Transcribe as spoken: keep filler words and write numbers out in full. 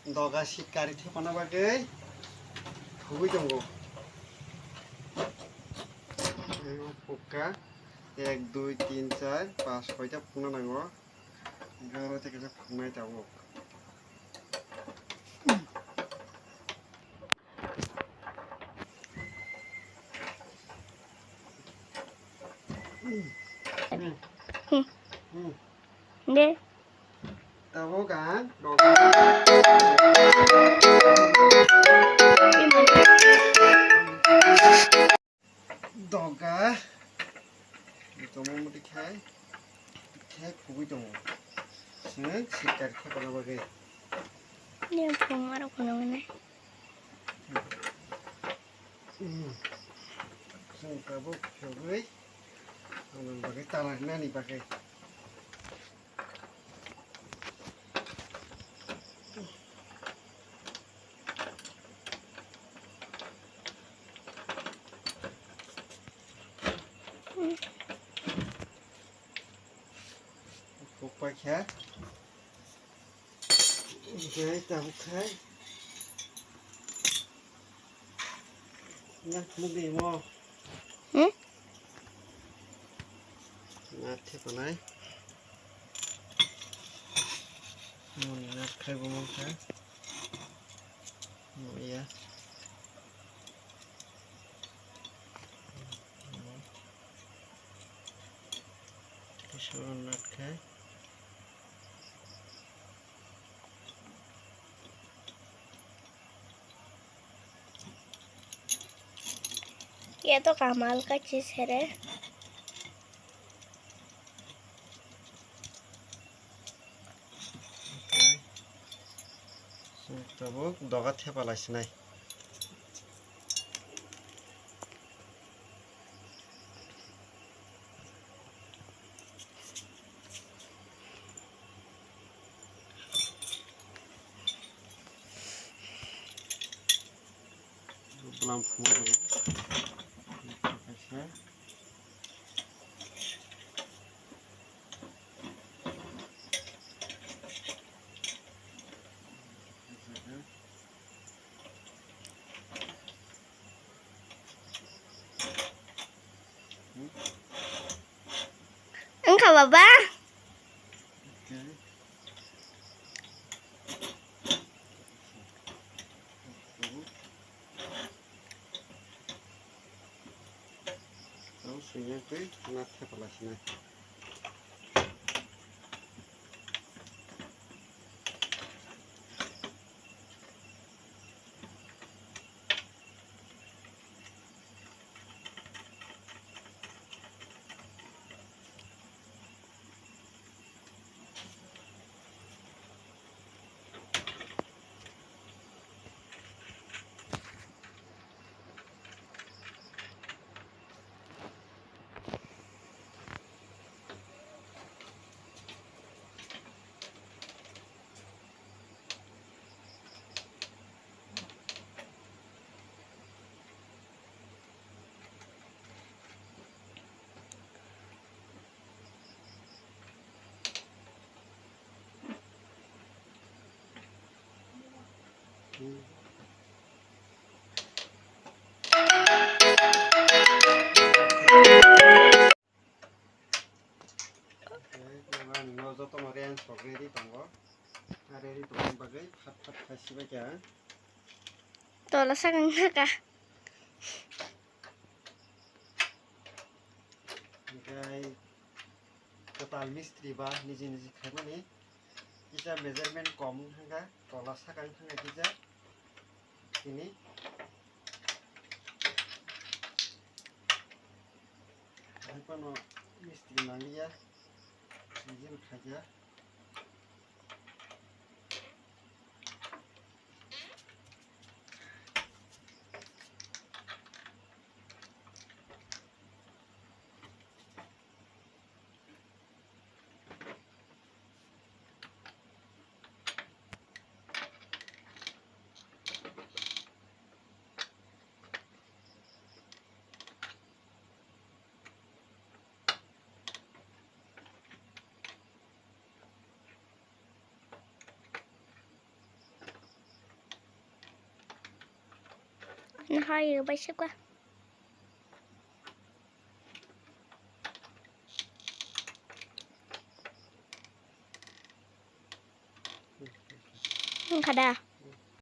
Doga sit kari thepana bagwi phugwi tongo. Phukka ek, dui, tin, char, pas, soita phukna nango. Oro tei kaisa phuknai tabuk. De. Tabuk ang doga. Doga. Tongmani khai, khai phugwi tongo. Chwng sit kari thepana bagwi. Ni phung aro phunuknai. Hmm. Chwng tabuk phugwi, aboni bagwi talanani bagwi. Phuk paikha. Oke, tabuk khai. Yang phuk di mo. Hmm? Nat thepanai. Moni nat khai bo mangkha. Mo ya. Kisa nat khai. Ye to kamal ka chis hai re. Tabuk doga thepa lai sinai. Bwlam phunuk rwgo. Kaisa. Wngkha baba. Tei na thepalaisina. Jotono range rok ready tongo. Ready tongmani bagwi phat phat khai sibaikha. Tola sakang naka. Hingke kwtal mistri ba niji niji khaimani kisa measurement kom wngkha, tola saka wngkha kisa tini. Hai phano mistri manliya, nijini khaikha. Hai, bai sekwa. Wngkha da?